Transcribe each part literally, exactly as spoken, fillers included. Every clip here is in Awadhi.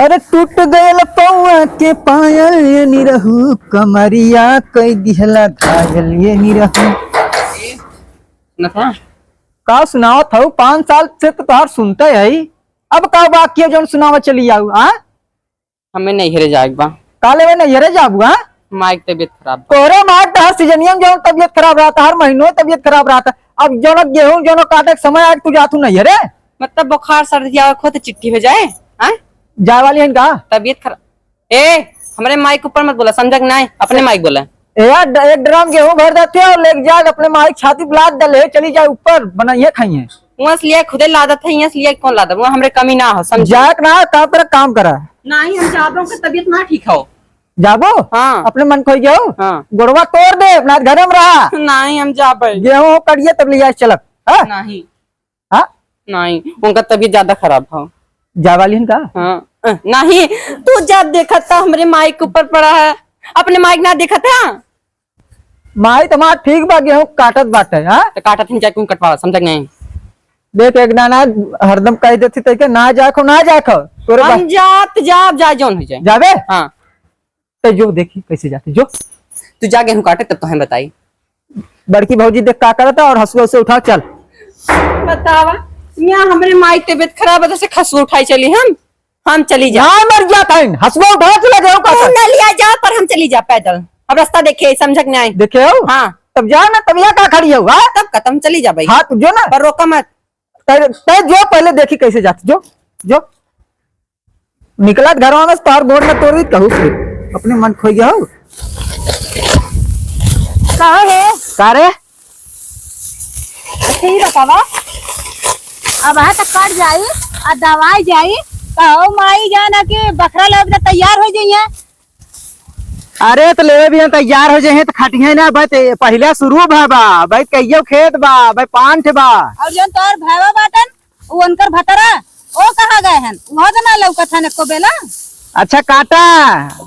अरे टूट गयल पौआ के पायल ये निरहू, कमरिया कई दिहला घायल ये निरहू। सुनत है? का सुनावत हऊ? पाँच साल से तो तोहार सुनते है, अब का बाकी है जौन सुनावत चली जाऊ, हाँ? हमें नैहरे जाए के बा। का लेवे नैहरे जाबू, हाँ? माई के तबीयत खराब बा। तोरे माई के तो हर सीजनिया में जौन तबीयत खराब रहता, हर महीनों तबीयत खराब रहता। अब जौन गेहूं जौन काटे के समय आए, तू जातू नैहरे? मतलब बुखार सर्दी आवे, खुद चिट्ठी हो जाए, हाँ? जाए वाली है का? तबीयत खराब। ए, हमरे माई के ऊपर मत बोला, समझा कि नाहीं? अपने माई के बोला। ए यार, ड-, एक ड्रम गेहूं भर देते और लेके जाके अपने माई के छाती पे लाद दे, ले चली जाए ऊपर, बनाइए खाइए। वहाँ से लिए खुदे लादत है, यहाँ से लिए कौन लादत? वहाँ हमरे कमी ना हो, समझ? जाए के ना, काम करे, काम करा। नहीं, हम जाबो, उनका तबीयत ना ठीक हो। जाबो? हाँ। अपने मन खोई गयो? हाँ। गोड़वा तोड़ दे, अपना घरे में रहा। नहीं, हम जाबे। गेहूं कटिए तब ले जाए चलत। हाँ? नहीं। हाँ? नहीं, उनका तबीयत ज्यादा खराब हो। जा वाली हन का? हाँ। अ, नहीं, तू जा देखत था, हमरे माई के ऊपर पड़ा है। अपने माई के ना देखत है? माई तो हमार ठीक बा, गेहूं काटत बाटे, हाँ? तो काटत ही जाके कटवावा, समझा कि नहीं? देख, एक ना ना हरदम कह देती तो के ना जाखो, ना जाखो। तोरे हम बा- जात, जा, जा, जौन हो जाए। जाबे? हाँ। ते जो देखी कैसे जाते, जो। तू जा गेहूं काटे, तब तो हम बताई। बड़की भौजी देख का करता और हंसुआ उसे उठा, चल। बतावा, यहाँ हमरे माई के तबीयत खराब है, तो से खसुआ उठाई चली हम, हम चली जा। ना मर गया था, हंसुआ उठा चला गया, तू का न लिया जा, पर हम चली जा पैदल। अब रास्ता देखे, समझा कि नहीं? देखे हो? हाँ। तब जा ना, तब यहाँ का खड़ी हो, हाँ? तब खत्म, चली जा भाई। हाँ, तू जो ना। पर रोका मत। तै, तै जो पहले देखी कैसे जाती, जो, जो। निकलत घरवा में से तोहर गोड़ न तोड़ दी कहू के। अपने मन खोई गया हो। कहो रे। का रे? ठीक बतावा। अब हाँ तो कट जाई, आ दवाई जाई, कहो माई जाना कि बखरा लोग तो तैयार हो जाइए। अरे तो लेवे भी हम तैयार हो जाए तो खटिया ना, भाई ते पहले शुरू भा बा, भाई कहियो खेत बा, भाई पांठ बा। और जौन तोहर भावा बाटन, उ उनकर भतरा, ओ कहाँ गए हन? उहो तो ना लौकत हन एको बेला। अच्छा काटा,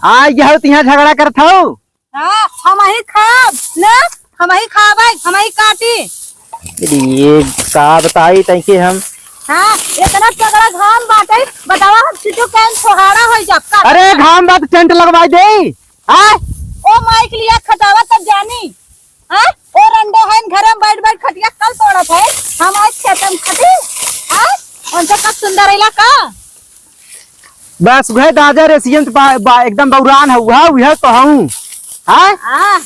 आ गया हो, तिहाँ झगड़ा करत हो? हाँ, हम ही खाब ना, हम ही खाबै, हम ही काटी। अरे ये का बताई तैके हम। हाँ, इतना तगड़ा घाम बाटे, बतावा हम सिद्धू कैन छोहारा हो जाब का? अरे घाम बात टेंट लगवाई दे। हाँ? ओ माइक लिया खटावा तब जानी। हाँ? ओ रंडो है घरे में बैठ बैठ खटिया कल तोड़त है। हम आज खेतन खटी। हाँ? उनसे का सुंदर इला का? बस वह दादा रे सीएम बा, बा, एकदम बौरान है वह, वह तो हूँ। हाँ? हाँ,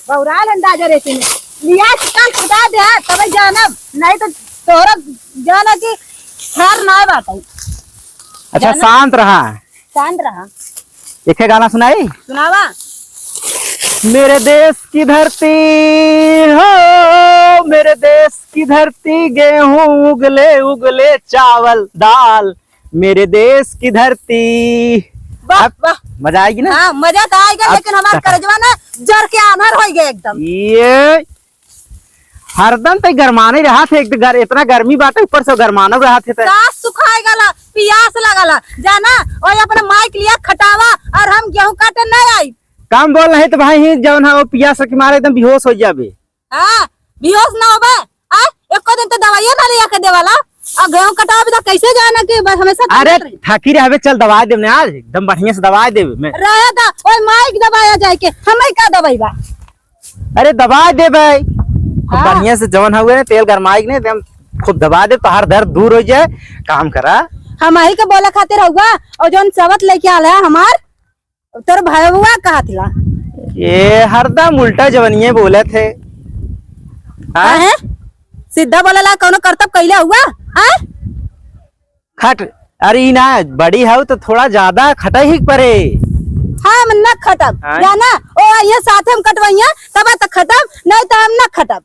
बौरान है दादा रे सीएम। लिया के कल सुता दे, हाँ, तबे जानब। नहीं तो तोहरा जाना कि हार ना बाटे। अच्छा, जाना? शांत रहा। शांत रहा। एक है गाना सुनाई? सुनावा। मेरे देश की धरती हो, मेरे देश की धरती, गेहूं उगले उगले, चावल दाल, मेरे देश की धरती। वाह, अब वाह। मजा आएगी ना? हाँ, मजा तो आएगा, अब लेकिन हमार करेजवा ना जर के आन्हर हो गया एकदम। ये हरदम तै गरमाने रहत है, एक तो गर-, इतना गर्मी बाटे, ऊपर से गरमानो रहत है तै। सांस सुखाए गला, पियास लगला, जाना, और अपने माइक लिया खटावा, और हम गेहूं काटे नहीं आई। कम बोल नहीं तो भाई, ही जौन है वो पियास के मारे एकदम बेहोश हो जाबे। हाँ, बेहोश ना होबे। आ, एको दिन तो दवाइयो ना लिया के देवाला, और गेहूं कटावा भी तो कैसे जाना कि बस हमेशा अरे, करत रही। थकी रहबे, चल दवाई देब ना आज, एकदम बढ़िया से दवाई देब मैं। रहे दा, ओए माइक दबाया जाए के, हमें का दवाई बा? अरे दबा दे भाई, खूब हाँ। बढ़िया से जवन हुए ना, तेल गरमाई के ना, एकदम खूब दबा दे, तोहार दर्द दूर हो जाए। काम करा। हम ही के बोले खातिर हुआ, और जौन सवत लेके आला है हमार, तोर भयवा कहा थिला। ये हरदम उल्टा जवनिये बोलत है। हाँ? काहे? सीधा बोलेला, कौनो करतब कैले हुआ? हाँ? खट, अरे ई ना, बड़ी हऊ तो थोड़ा ज्यादा खटा ही परे। हाँ, हम न खटब, हाँ। जाना, ओ आइए साथे हम कटवइया, तब तो खटब, नहीं तो हम न खटब।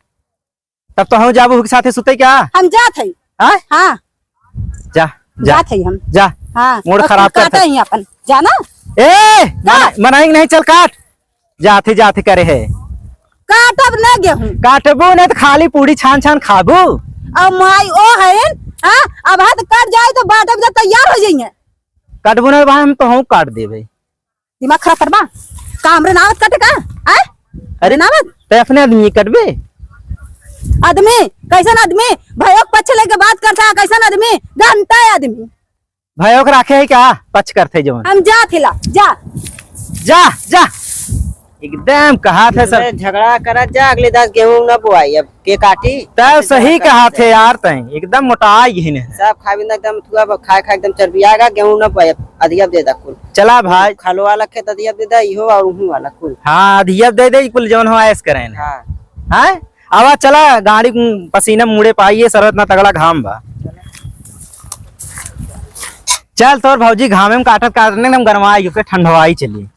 तब तो हम जाबू के साथे सुते क्या? हम जात हई। हाँ? हाँ। जा, जा। जात हई हम। जा। हाँ, मूड और खराब तू करत काटा है। ही अपन, जाना। ए, का? मना-, मनाएंगे नहीं, चल काट। जाथे जाथे करे है। काटब ना गेहूं। काटबू ना तो खाली पूरी छान छान खाबू। अब माई ओ है, हाँ, अब हाथ कट जाए तो बाटे भी तो तैयार हो जाइए। काटबू ना भाई, हम तो हूँ काट देबे। दिमाग खराब करबा? का हमरे नावत काटे का? आय? अरे नावत? ते अपने आदमी कटबे? आदमी? कैसन आदमी? भाई एक पक्ष लेके बात करता है, कैसन आदमी? घंटा आदमी। भयो के राखे है का? पच करते जवन। हम जात हिला, जा। जा, जा। एकदम कहात है सब। अरे झगड़ा करत जा, अगले दस गेहूं न बोआई, अब के काटी? तब ऐसे सही झगड़ा कहात करत है जा। यार, तैं एकदम मोटा गहिन है। सब खाए बिना एकदम थुआ ब-, खाए खाए एकदम चर्बिया गा, गेहूं न बोआई, अब अधिया दे दा कुल। चला भाई। खलो वाला खेत अधिया दे दा, इहो और उहू वाला कुल। हाँ, अधिया दे दे कुल, जवन हो ऐस करें। हाँ। हैं? आवा चला, गाड़ी पसीना मुड़े पाइए, सरत ना तगड़ा घाम बा। चल तोर भौजी घामे में काटत काटत एकदम गरमाई, ओके ठंडवाई चली।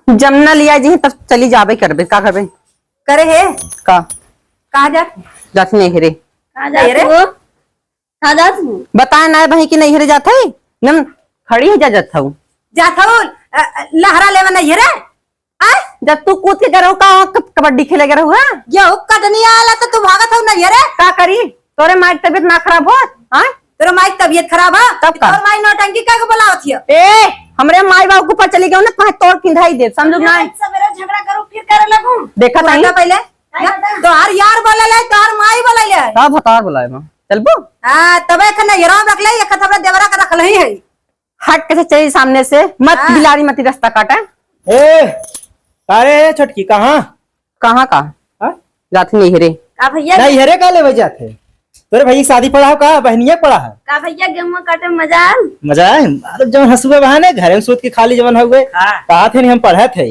जब ना लिया जी तब चली जाबे करबे, का करबे? करे हे? का? कहाँ जात? जात नहीं रे। कहाँ जात रे? कहाँ जात हूँ? बताए ना भाई कि नहीं रे जात है, नम खड़ी है जा जात हूँ। जात हूँ, अ, अ, लहरा लेवा नहीं रे। आय? जब तू कूद के गए रहो, का क-, कबड्डी खेले गए रहो, हाँ? गेहूं कटनी आला तो तू भागत हो नहीं रे। का करी? तोरे माई के तबीयत ना खराब होत, हाँ? तोरे माई के तबीयत खराब है? तब का? तोर माई नौटंकी का के बुलावत हिय? ए, हमरे माई बाबू के ऊपर चली गयो ना, कहाँ तोड़ पिंधाई दे, समझू ना? सवेरे झगड़ा करू, फिर करे लगू। देखा तू नहीं? हटा पहले। तोहार यार बोले ले, तोहार माई बोले ले। का भतार बोलाए माँ? चलबो? हाँ, तबे एक नैहरा में रख ले, एक थबड़ा देवरा के रख लही है। हट के से चली सामने से, मत हाँ। बिलारी मती रास्ता काटा। ए, अरे छोटकी, कहाँ? कहाँ का? हाँ? जात नहीं हेरे। का भैया? नहीं हेरे का लेवे जात है? तोरे भैया शादी पड़ा हो का? बहनिया पड़ा है? का भैया गेहूं काटे में मजा आल? मजा आए? अरे जवन हंसुआ बहाने घरे में सूत के खाली जवन हुए। हाँ। कहा थे नहीं हम पढ़त है।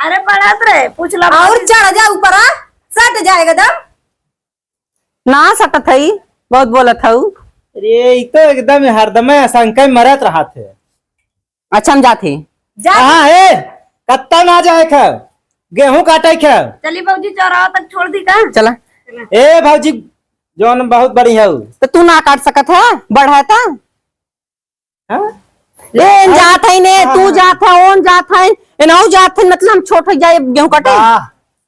अरे पढ़त रहे, पूछ ला। और चढ़ जा ऊपर, आ? सट जाएगा दम। ना सटत हई, बहुत बोलत हऊ। अरे, ई तो एकदम हरदमे आशंका में मरत रहत है। अच्छा, हम जात ही। जा। कहाँ है? कत्ता ना जाए खे? गेहूं काटे खे? चली भौजी, चौराहा तक छोड़ दी का? चला। ए भौजी, जौन बहुत बड़ी है उ। तो तू ना काट सकत है, बड़ है तो। हाँ? ए, एन जात है ने, तू हाँ। जात है, ओन जात है, एनहु जात है, मतलब हम छोट हो जाए गेहूं काटे। वाह,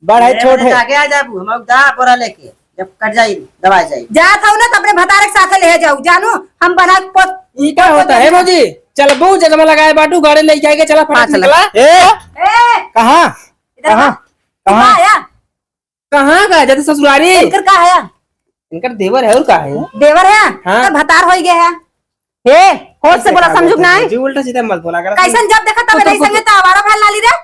बड़ है, ए, छोट है। आगे आ जाबू, हम दा बोरा लेके, जब कट जाई, दबा जाई। जात हऊ ना, तो अपने भतारे के साथे ले जाऊ, जानू, हम बना के पोत-, ई का पोत होता है, देंगे। भौजी? चलबू, जजमा लगाए बाटू, गाड़ी ले जाएगा, चला, हाँ, फटाक चला। निकला। ए, ए, कहाँ? इधर कहाँ? आ। कहाँ? कहाँ आया? कहाँ का जाते ससुरारी? इनकर का है? इनकर देवर है और का है? देवर है? हाँ। तो भतार होई गया है। ए, होश से बोला, समझू कि नहीं? जी, उल्टा सीधा मत बोला कर। कैसन जब देखा तब तू तो नहीं संगे तो आवारा भल लाली रे।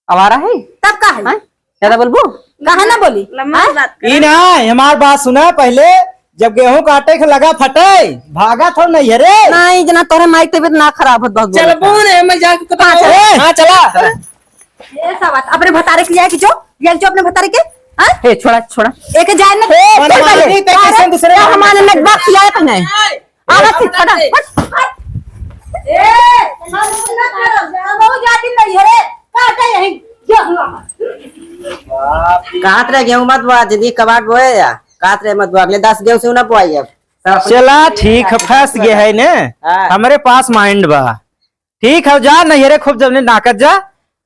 आवारा है? तब का है? हाँ? ज्यादा बोलबू? कहाँ ना बोली? लम्बा हाँ? बात कर। ई ना, हमार बात सुना पहले। जब गेहूं काटे के लगा फटे, भागा थोड़ नहीं है रे। नहीं, जना तोरे माई तबीयत ना खराब होत, बहुत बोलत चल है। बोल रे, मैं जाके पता हाँ, चल। ए! हाँ, चला। ए, सब बात, अपने भतारे के लिया कि जो, लिया कि जो अपने भतारे के, हाँ? ए, छोड़ा, छोड़ा। एक जाए ना, ए, चल मनमानी पहले। ते कैसे अरे, दूसरे क्या को हमारे में बात किया है तूने? आवा थी, छोड़ा। ए, हम ना करो, हम बहुत जाति नहीं है रे, काटे यहीं, जो हुआ। कहात रहे गेहूं मत बोआ, जिंदगी कबाड़ बोए या, कहात रहे मत बोआ, अगले दस गेहूं से ना बोआई अब। चला, ठीक है, फंस गया है ने। हाँ। हमरे पास mind बा। ठीक है, जा नैहरे खूब जमने नाकत जा।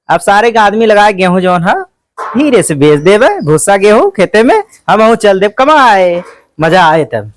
अब सारे के आदमी लगाए गेहूं जौन है, धीरे से बेच देबे, भूसा गेहूं खेते में, हमहू चल देब कमाए, मजा आए तब।